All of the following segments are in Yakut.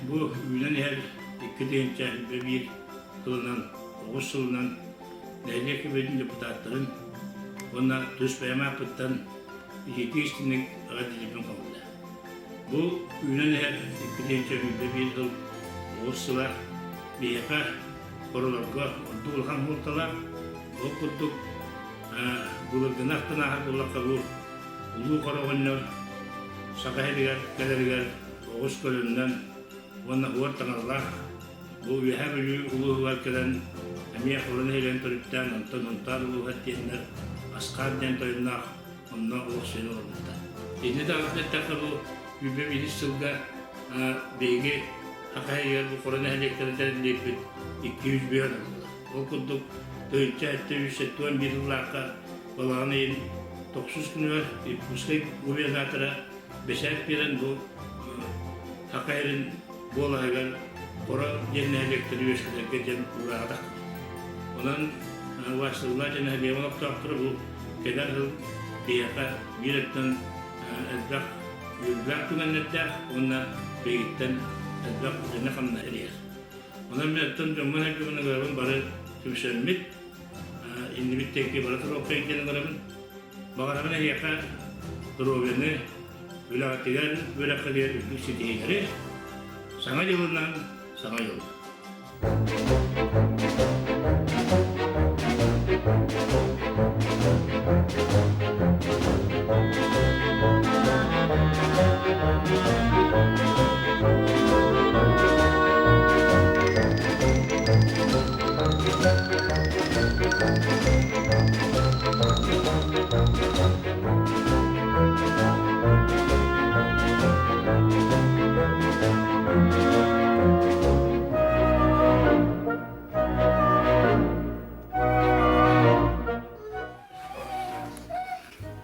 бу үүнэн иһэр 2021 сылынан, оҕус сылынан нэһилиэк Сэбиэтин депутаттарын уонна тус бэйэм ааппыттан итии истиҥник эҕэрдэлиирбин көҥүллээ. Бу үүнэн иһэр 2021 сыл оҕус сыла биһиэхэ хоролорго ордук улахан суолталаах. Ол курдук былыргыны ахтан ааһар буоллахха бу Улуу Хоро оҕонньор Саха сиригэр кэлэригэр оҕус көлөннөн уонна уор таҥаралаах бу Үөһээ Бүлүү улууһугар кэлэн эмиэ Хоро нэһилиэгин төрүттээн онтон Һунтаар улууһа диэннэр Асхаар диэн тойонноох онно олохсуйан олорбуттар. Итини даҕаны эттэххэ бу сүүрбэ биирис сылга биһиги Саха сиригэр бу Хоро нэһилиэктэрин тэриллиэхпит 205 буолла. Ол курдук 1771 сыллаахха Балаҕан ыйын тохсус күнүгэр Иркутскай губернатора бэчээт биэрэн бу Саха сирин буолаһыгар Хоро диэн нэһилиэктэри үөскэтэргэ диэн уураатах. Онон убаастабыллаах дьон нэһилиэгин олохтоохторо бу кэлэр сыл биһиэхэ биир өттүн элбэх үөрүүлээх түгэннэрдээх уонна биһигиттэн элбэх үлэни-хамнаһы эриһэр. Онон мин оттон дьоммун-сэргэбин ыҥырабын бары түмсэммит иннибит диэки бара туруохха диэн ыҥырабын. Баҕарабын эһиэхэ доруобуйаны, үлэҕитигэр, үөрэххитигэр үрдүк ситиһиилэри, Саҥа дьылынан Саҥа дьыл!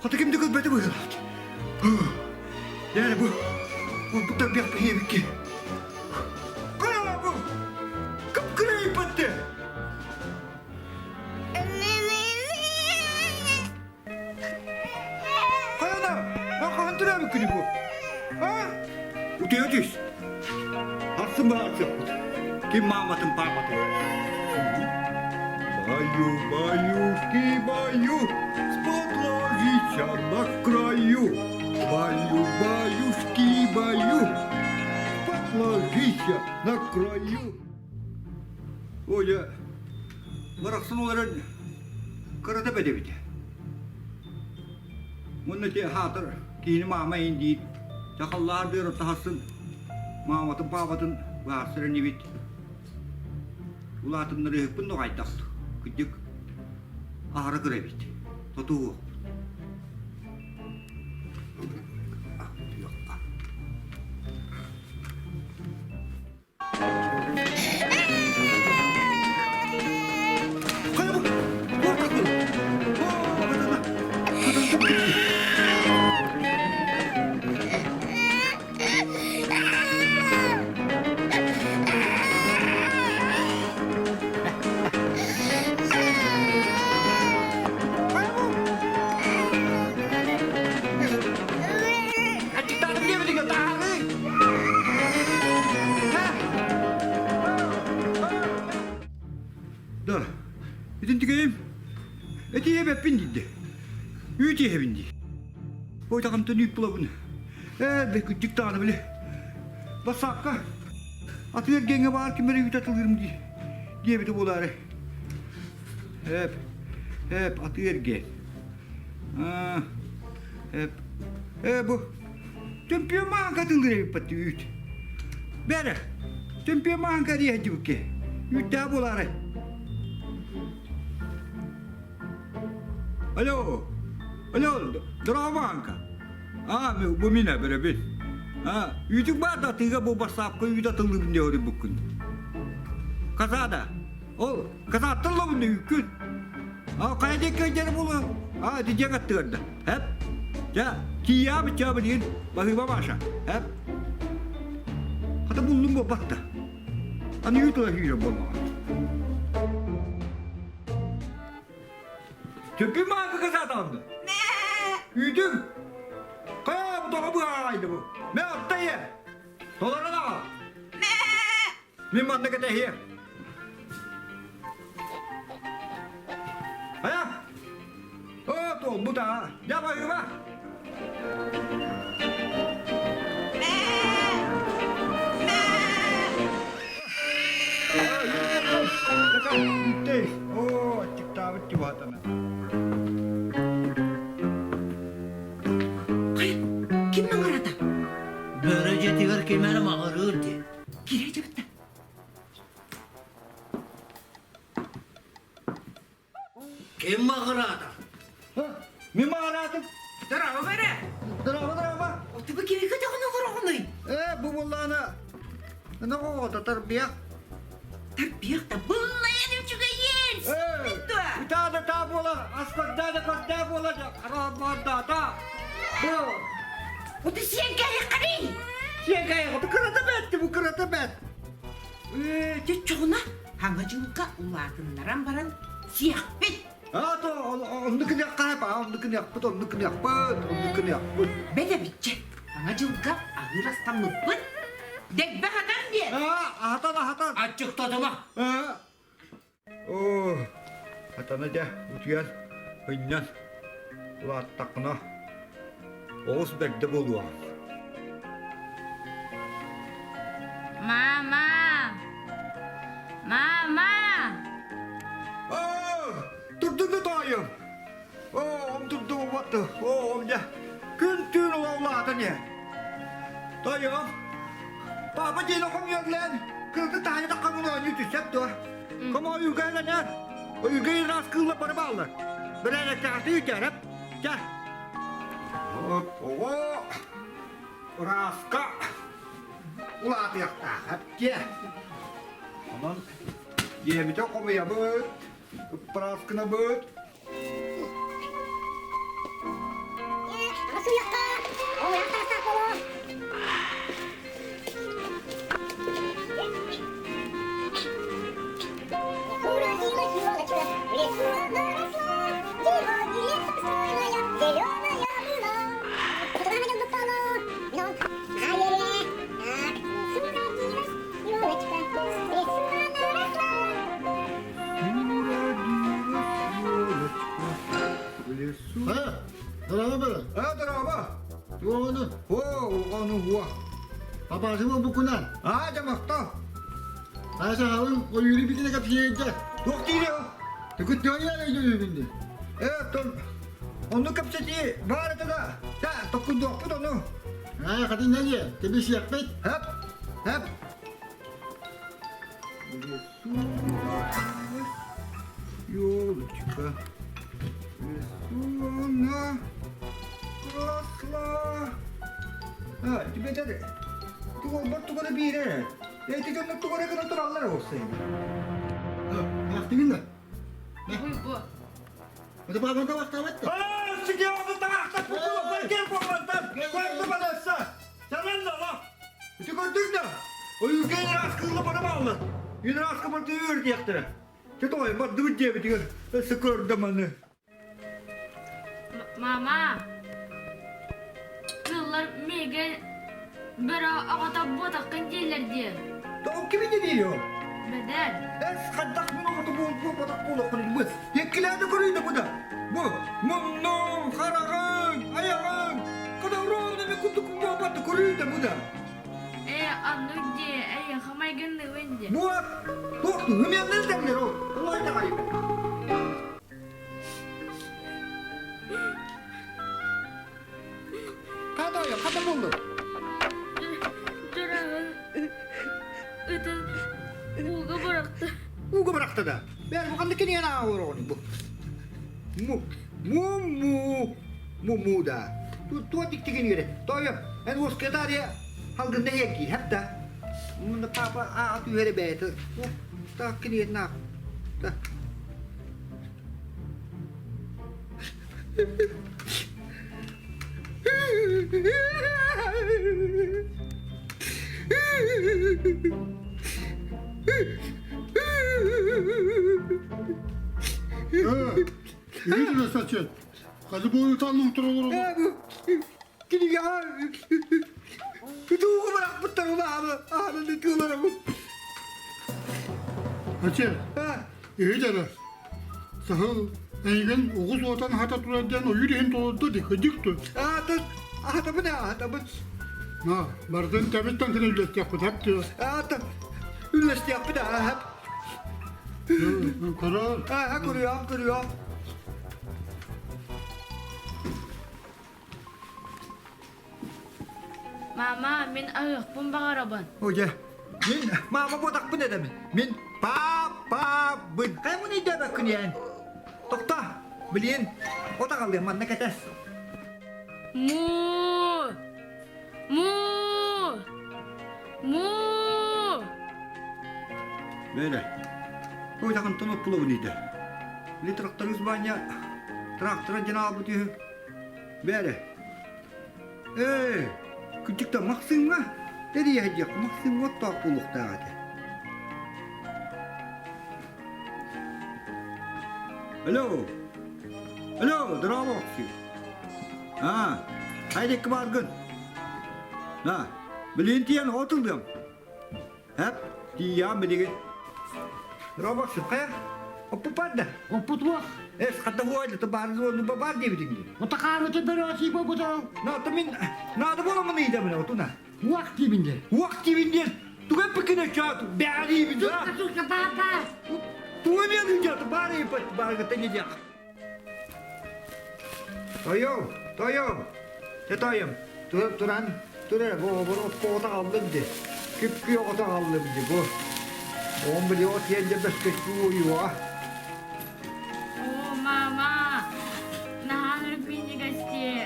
Хата ким да көрбөтө быһыылаах. Дьэ бу урбут тарбыах биһиэбикки. Бу кып-кырыйбытты. Хайана, хаһан төрөөбүккүнүй бу? А? Утуйа түс. Ахсын баҕарсыахпыт. Ким мааматын паапатын. Баю, баюшки, баю, спотлажися на краю. Баю, баюшки, баю, спотлажися на краю. Оля, барахсан ол эрэн кырата бэдэбитэ. Уонна ити аһаатар киһини маама иһин диир. Дьахаллаар дыар таһасын мааматын паапатын быһаарсар инибит. Улаатыннарыыһыкпын да Кырдьык аһара кыра эбит. Тотуһуохпут. Аччыктаатым диэбитиҥ таһаарыы! Да, итинтикэйим этиэбэппин диирдэ. Үүт иһэбин дии. Ой, таҕамтан үүт булабын. Ээ, бэкүччүк даҕаны били. Бассаапка атын эргиэҥҥэ баар ким эрэ үүт атылыырым дии диэбитэ буолаары. Эп, эп, атыы эргиэн. Аа, эп, ээ бу Чөмпүйүөн мааҥка атыылыыр эбиппит үүт. Бэрэ, чөмпүйүөн мааҥка эрийэ сылдьыбыкки. Үүттээх буолаарай? Алло, алло, здорово, Мааҥка. А, бу мин бэрэбин. А, үүтүк баар да атыыга бу бассаапка үүт атыллыыбын диэ хоруйбуккун. Казада. Ол казаттан лобун үүккүн. А, хайа диэки өйдөрө буолуо? А, ити дьиэҥ аттыгар да. Эп. Дьэ, тиийээбит чаа билигин баһыыба Маша. Эп. Хата буллум буолбат да. Аны үүт ыла киирэр буоллаҕа. Төппү маанка касаатаҕын Үүтүҥ! Хайа бу тоҕо быһаҕайда бу? Мэ отта ийэ! Толорон аҕал! Мин манна кэтэһиэм. Хайа? Оо, туолбут аа. Дьэ, баһыыба! Оо, аччыктаабыт чугаһатана. Хайа, ким маҥырата? Бөрө дьиэтигэр ким эрэ маҕырыыр дии. Киирэ дьыбытта. Ким маҕыраата? Мин маҕыраатым. Дорообо бэрэ. Дорообо, дорообо. Отубу кими көтөҕөн олороҕунуй? Ээ, бу буоллаҕына, оҕото тарбыйах. Тарбыйах да быллайан үчүгэйин! Ээ, ытаа да таа буола, аспарда да көрдөө буола, хараабардаата. Бу. Оту сиэн кэһиэххиний? Сиэн кэһиэххэ, кырата бэт, бу кырата бэт. Ээ, чоччоҕуна хаҥа дьылга улаатыннаран баран сиэхпит. А то оннук гыныахха ба, оннук гыныахпыт, оннук гыныахпыт, оннук гыныахпыт. Бэдэбиччэ, хаҥа дьылга аһыыр астаммыппыт. Дэгбэ хатан диэн. А, аһатан, аһатан. Аччыктатыма. А. О, хатана дьэ, утуйан, ынньан, улааттаххына, оҕус бэрдэ буолуо. Мама! Мама! Турдун да тоойум! Оҕом турду уотtu. Оҕом дьэ күн-түүн улаатан иһэр. Тоойуом, папа диэн хомуйаллаан кыргы таһайда хамын оонньуу түссэп дуо? Кому ойугайланар? Ойугай ыраас кыылла бары бааллар. Бэрээдэктэхти үтээрэп. Чэ. Оҕо ырааска улаатыахтаах эптиэ. Онон дьиэбитин хомуйабыт, ыппырааскынабыт. А, дорообо бары. А, дорообо. Туону. О, ону хуа. Папасым букунан. А, дьамахта. Аса халын ойури битine капсиэйдэ. Туох диире? Түкүт тыайа өйдөнүбүнди. Э, тон онну кэпсэтии баар этэ да. Та, токкуйдуохпут ону. Аа, хатын нәге, кэбисиэхпит. Хэп, хэп. Елочка, в лесу она росла. А, тебе дядя, тугу тугу биирэ. Эти дьоннор тугу эрэ гына тураллар олсайын. Ахтыгын да. Буй бу. Это бабанка вахтават. Аа, сигиону таахта кукула кел буолбаттан. Көйдү баласса. Сэмэн да Ити көрдүҥ да? Ойууга ыраас кыылла бара бааллар. Ыраас барды үөр диэхтэрэ. Чэ тоҕой, бардыбыт диэбитигэр өссө көрдө маны. Мама! Кыыллар миигин бөрө оҕото буотаххын дииллэр дии. Тоҕо кими диир ол? Бэдэр. Эс хайдах мин оҕото буолбатах буолуоххун бу. Еккилээни көрүйдэ бу да. Бу муннуҥ, хараҕыҥ, айаҕыҥ. Кадавровна ми курдук буолбатта көрүйдэ бу да. Ээ, оннук дии, эйиэхэ майгынныыбын дии. Бу туох үмүөннэн тэҥнэр ол. Олай даҕайбыт. Хата хата булду. Дьураҕын ытын ууга бырахта. Ууга бырахта да. Бэр бу ханнык кинигэ ааҕар бу. Му му му му му да. Туо тиктигин үөрэ. Тойо, эн уоскетария халгында иэкки хапта. Мунна папа аа түһэрэ бэйэтэ. Так кинигэ на. Та. Үйді сачет. Қазір бұл таллық тұралар. Кинигэ Тугу бырахпыттар улааны, ааны тыыларабыт. Ачы, иһит эрэ. Саһыл, эйигин оҕус уотан аһата турар диэн ойуур иһин толордо дии, кырдьык дуо? Аатын, аһатабын аһатабын. На, барытын тэбиттэн кини үллэстиэхпит хап диэ. Аатын, үллэстиэхпит аһап. Көрөр. Аа, көрүөм, көрүөм. Мама, мин аһыахпын баҕарабын. О, дьэ, мин маама буотахпын эдэмин. Мин паапабын. Хайа муну өйдөөбөккүн иэн? Тохто, билиэн, от аҕалыам манна кэтэс. Му! Му! Му! Бэйдэ, ой, тон оппулабын иитэ. Били тракторист Ваня трактора диэн аалбыт үһү. Бээрэ, Ээ, кырдьык Махсыымҥа эрийэ сылдьыахха Махсыымҥа оттоох буолуохтаах этэ. Алло! Алло, здорово, Максим. А, хайдекки бааргын? На, билигин тиийэн отыллыам. Эп, тиийэҕин билигин. Робоксу, хайа? Оппупар да? Оппутуох. Эс, хата хуайда, то баар ну баар диэбитиҥ дии. Отакаарыты бөрөөсий буолбута. Наата мин наада буоламын ыйдамын отуна. Уах диибин диэн. Уах диибин диэн. Туга эппиккин өчөөт, бэҕэлиибин. Сука, папа! Туга мен ыйдата баар ыйпат бааргыта не диэх. Тойом, тойом, дьэ тойом, туран, тур эрэ, бу оҕобун оҕото аҕаллым дии, күп-күөх ото аҕаллым дии, бу. Оҕом били от иэн дьэ бөскөччү уойуоҕа. О, мама, наһаа минньигэстии.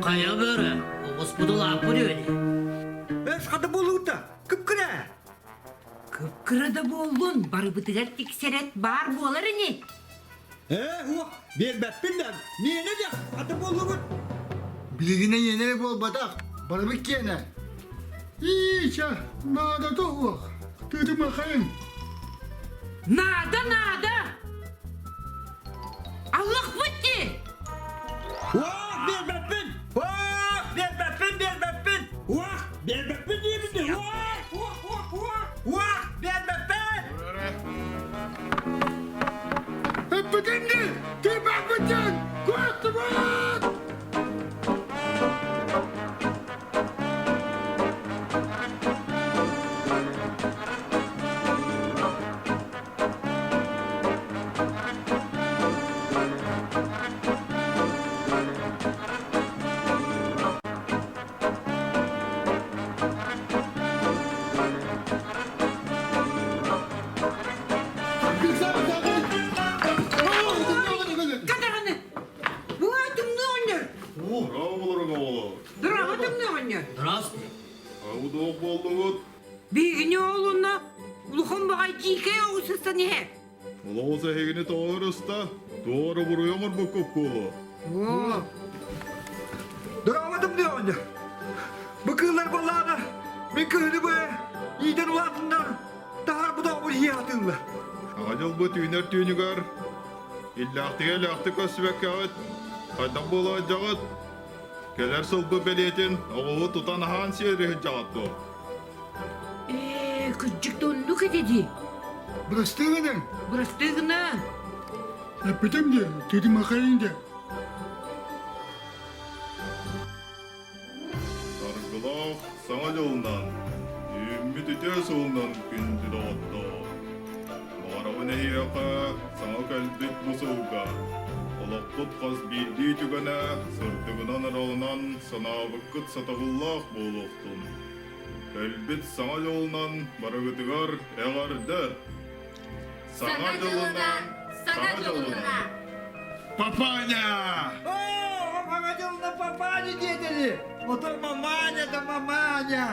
Хайа бөрө, оҕуспут улааппыт үөнэ. Эс хата буолуута, Кып-кыра! Кып-кыра да буоллун, барыбытыгар тиксэрет баар буолар ини. Ээ, уох, биэрбэппин да, миэнэ да, аты буоллугут. Билигин эйиэнэ эрэ буолбатах, барыбыт киэнэ. Иичэ, наадата уох, тыытымахайын. Наада, наада! Аллахпыт дии! Уох, биэрбэппин! Уох, биэрбэппин, биэрбэппин! Уох, биэрбэппин диэбин Уох, уох, уох, уох! Уох, биэрбэппин! Эппитин дии, тыыппаппытын, куоттубут! Кадаҕаны! Бу тымныы оҕонньор! Браво тымныы оҕонньор! Здравствуй. Удох буоллугут? Биһигини ол онно улахан баҕай дьиикэй оҕус сыстан иһэр. Олоҕус эһигини тоҕо ыста, туора буруйа оҥорбуккут буолуо. Оо, Дорообо тымныы оҕонньор! Бу кыыллар буоллаҕына, мин кыһыны быһа иитэн улаатыннар, таһаарбыт оҕобун иһиэ сатыыллар. Аҕа дьылбыт үүнэр түүнүгэр иллээхтигэ-иллээхтик көрсүбэккэҕит, хайдах буола сылдьаҕыт? Кэлэр сылбыт бэлиэтин оҕуһу тутан аһаан сиэри сылдьаҕыт дуо? Ээ, кырдьык да оннук этэ дии. Бырастыы гыныҥ. Бырастыы гына. Эппитим дии, тыытымахайын дии. Саргылаах Саҥа дьылынан, үүммүт үтүө сылынан күндү доҕоттоор! Баҕарабын эһиэхэ саҥа кэлбит бу сылга олоххут хас биирдии түгэнэ сырдыгынан аралынан санаабыккыт сатабыллаах буолуохтун! Кэлбит Саҥа дьылынан барыгытыгар эҕэрдэ! Саҥа дьылынан! Саҥа дьылынан! Папаня! О, Саҥа дьылына папаня диэтили! Ото маманя да маманя!